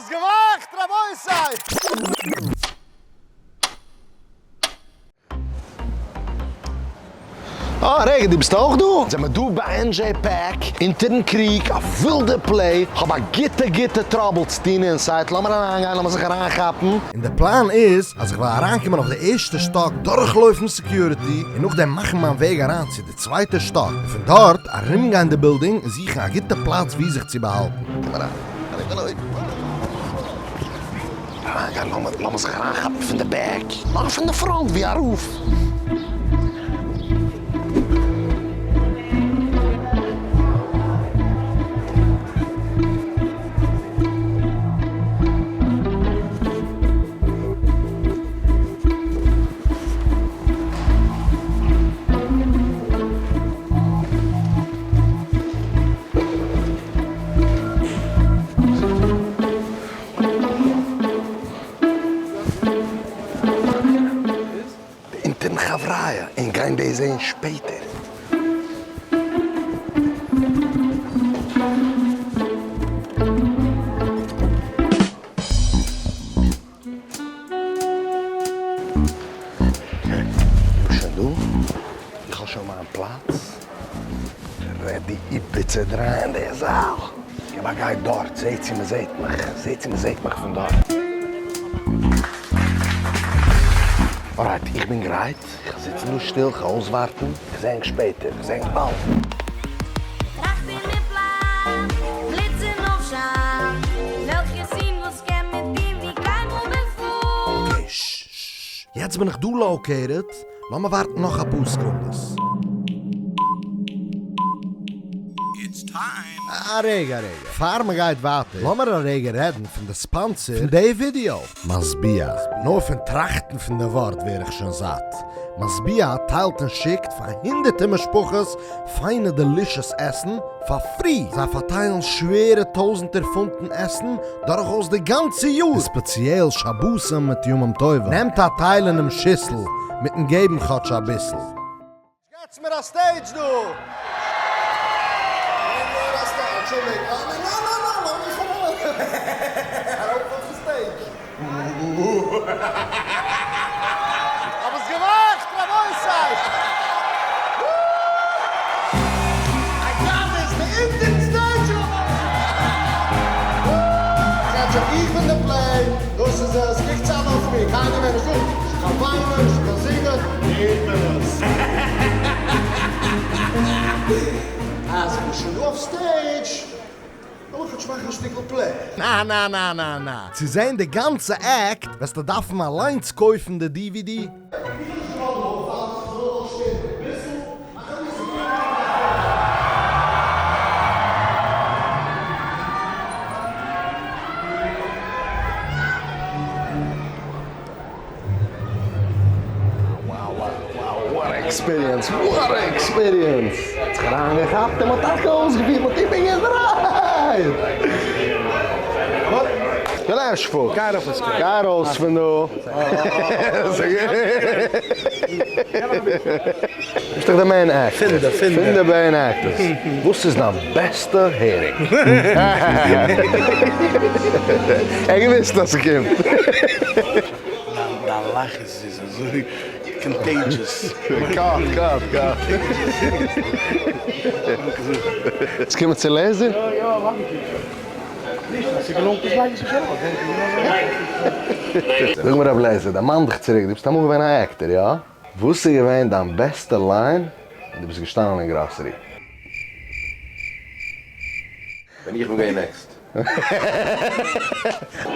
עס געמאכט רבותי! אה רגע דו ביסט אויך דא? זעמער דא ביי NJ Pack אונטערן קריק א ווילדע play, כ'האב א גוטע גוטע trouble צו טון inside, לאמיר אריינגיין לאמיר זיך אריינכאפן. און די פלאן איז אז איך וועל אריינקומען אויף די ערשטע שטאק דורכלויפן security און נאכדעם מאכן מיין וועג אריין צו די צווייטע שטאק און פון דארט ארומגיין די בילדינג און זוכן א גוטע פלאץ וואו זיך צו באהאלטן. קום אריין, אריין, אריינגיין, לאמיר זיך אריינכאפן פון די back, נאר פון די front ווי ארויף. די אונטערן חבריא און גיין דאס זעהן שפעטער. איך בין שוין דא, איך האב שוין מיין פלאץ, ready איבערצודרייען די זאל, געב א גיי דארט, זעה צו מען זעט מיך, זעה צו מען זעט מיך פון דארט. Alright, איך בין גרייט, איך זיץ דא שטיל, כ'גיי אויסווארטן, איך זע ענק שפעטער, איך זע ענק באלד. טראכט אין מיר פלאם, בליץ און אויפשיין, וועלכע scene וואס קען מיט דיר ווי קיינמאל בעפאר. Okay, ששש, ששש, יעצט בין איך דא located, לאמיר ווארטן נאך אפאר סעקונדעס. א רגע א רגע, פאר מען גייט ווייטער, לאמיר א רגע רעדן פון די sponsor פון די ווידיאו. משביע, נאר פון טראכטן פון די ווארט ווער איך שוין זאט. משביע טיילט און שיקט פאר הונדערטער משפחות פיינע delicious עסן פאר free! זיי פארטיילן שווערע טויזנטער פונטן עסן דורכאויס די גאנצע יאר, און ספעציעל שבתים מיט ימים טובים. נעמט א טייל אינעם שיסל מיטן געבן כאטש אביסל. געטס מיר א stage דא! האב עס געמאכט רבותי! I got this! די אונטערן stage איך בין די play, דאס איז עס, קוקטס אלע אויף מיר, קיינער מער נישט דא, נישט קיין וויינען, נישט קיין זינגען, איך בין עס! אז איך בין שוין דא אויף stage, לאמיך כאטש מאכן א שטיקל play. נא נא נא נא נא, צו זען די גאנצע act וועסטו דארפן אליינס קויפן די DVD. Experience! What a experience! האט זיך אריינגעכאפט און מ'האט טאקע אויסגעפירט, מ'האט איבערגעדרייט! געלעשפו! גיי ארויס פון דא! ביסט דאך די main actor. פון די, פון די. פון די main actors. וואס איז דיין בעסטע הערינג? ער געוויסט אז ס'קומט. דיין לאך איז אזוי contagious. Cut cut cut. יעצט קומען צו לעזער? יא יא לאך נישט אז ס'געלונגט נישט לייג עס נישט ארויף. זאג מיר רב לעזער, דערמאן דיך צוריק, דו ביסט אמאל געווען א actor, יא? וואס איז געווען דיין בעסטע line ווען דו ביסט געשטאנען אין גראסערי? ווען איך בין געווען next.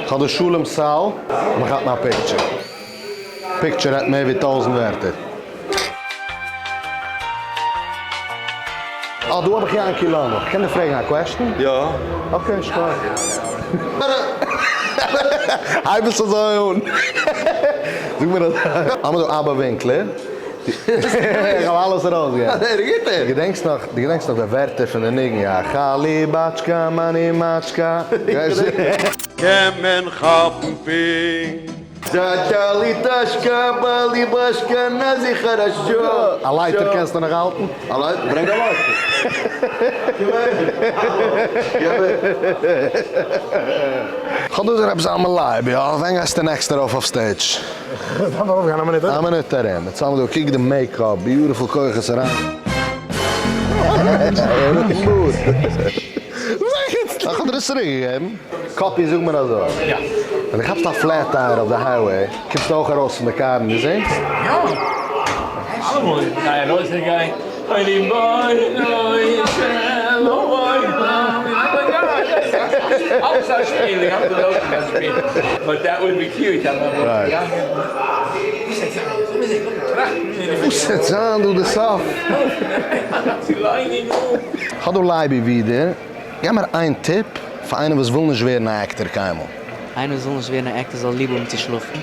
כ'האב די שלום סל, און כ'האב א picture. Picture רעדט מער ווי טויזענט ווערטער. אה, דא האב איך יענקי לאנדא. כ'קען דיר פרעגן א question? יא. Okay, שכוח. הייב עס אזוי אן. זאג מיר אזוי. האמיר דא אבא ווינקלער. איך האב אלעס ארויסגעגעבן. דו געדענקסט נאך, דו געדענקסט נאך די ווערטער פון די ניגון יא חלי באטשקא מאני מאטשקא. קען מען כאפן פונקט. א לייטער קענסטו נאך האלטן? א לייטער? ברענג א לייטער. קום אהער. געב אהער. כ'האב דא רבי זלמן לייב, יא? ווען גייסטו next ארויף אויף stage? כ'דארף ארויף גיין א מינוט. א מינוט ארום. יעצט האמיר דא, קוק די makeup, beautiful כוחות אריין. איך האב דיר עס צוריק געגעבן. קאפי זאג מיר אזוי. יא. ווען דו כאפסט א flat tire אויף די highway, קומסטו אויך ארויס פון די קאר און דו זינגסט? יא. אלעמאל איז כדאי ארויסצוגיין. ריבונו של עולם. אלעס א שפיל, איך האב געלויבט א שפיל. But that would be cute. וואס וועט זיין דא די סוף? כ'האב דא לייבי ווידער. געב מיר איין tip פאר איינער וואס וויל נישט ווערן א actor קיינמאל. איינער וואס וויל נישט ווערן א actor זאל ליב האבן צו שלאפן.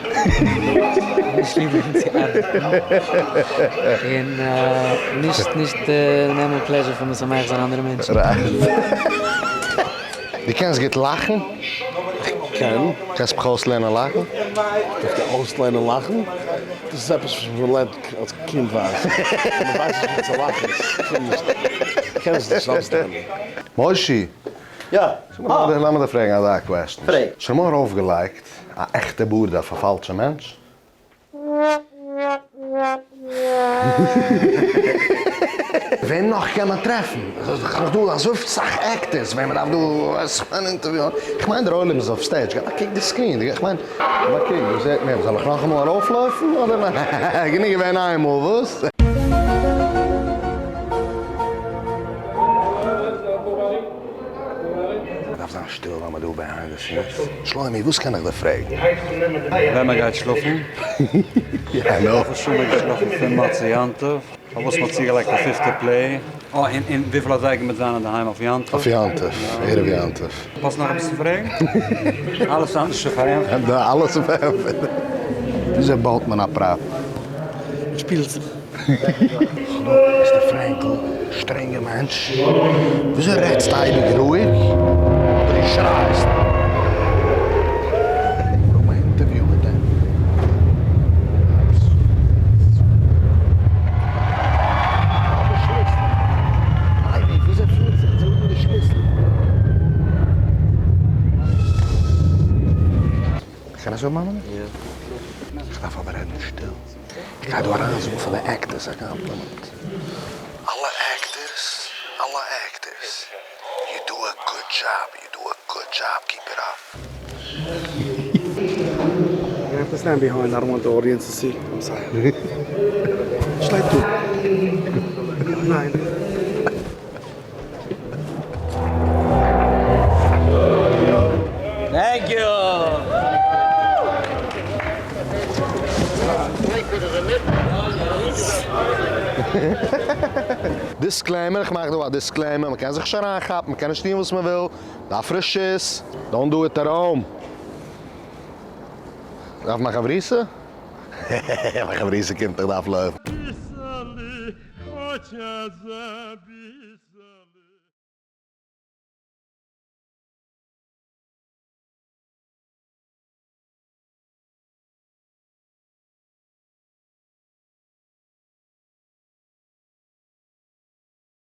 נישט ליב האבן צו ארבעטן. און נישט נישט נעמען pleasure פון משמח זיין אנדערע מענטשן. דו קענסט גוט לאכן? כ'קען. קענסט מיך אויסלערנען לאכן? דארף דיר אויסלערנען לאכן? דאס איז עפעס וואס מען לערנט אלס קינדווייז. מען ווייסט נישט ווי צו לאכן. כ'קען עס נישט אויסלערנען. מושי! יא. לאמיר דיר פרעגן אזא question. פרעג. שוין אמאל ארויפגעלייגט א עכטע בארד אויף א פאלשע מענטש? וועם נאך קען מען טרעפן? ס'איז דאך נאך דא אזוי סאך actors וועם מ'דארף דא אויספארן אינטערוויוען. כ'מיין דער עולם איז אויף stage, גיי קוק די screen, איך מיין, גיי קוק, דא זעט מען, זאל איך נאכאמאל ארויפלויפן אדער ניין? גענוג געווען איינמאל, וואס? מ'דארף זיין שטיל ווייל מ'דא behind the scenes. שלומי, וואס קען איך דיר פרעגן? ווען מען גייט שלאפן? יא, נו. וויפיל שעה מען געשלאפן פון מוצאי יום טוב? פארוואס מ'האט צוגעלייגט א פיפטע play? אה, און און וויפיל אזייגער מ'וועט זיין אינדערהיים אויף יום טוב? אויף יום טוב, ערב יום טוב. האסט נאך עפעס צו פרעגן? אלעס אנדערש איז פארענטפערט. אלעס איז פארענטפערט. וויאזוי בויט מען א prop? שפילט. האלא Mister פרענקל, שטרענגע מענטש, וויאזוי רעדסטו אייביג רואיג אבער דו שרייסט? איך ברויך א אינטערוויו מיט אים. קען איך זאגן מאמענט? איך דארף אבער רעדן שטיל. איך גיי דא אריין זאגן פאר די actors א קאמפלימענט. אלע actors, אלע actors, you do a good job, you do a good job, keep it up. You have to stand behind, I don't want the audience to see. I'm sorry. שלייף דא. ניין. Thank you! Disclaimer, איך מאך דא א disclaimer, מען קען זיך נישט אריינכאפן, מען קען נישט טון וואס מען וויל, דארף רשות, don't do it at home. דארף מאכן חברותא? מיין חברותא קומט איך דארף לויפן.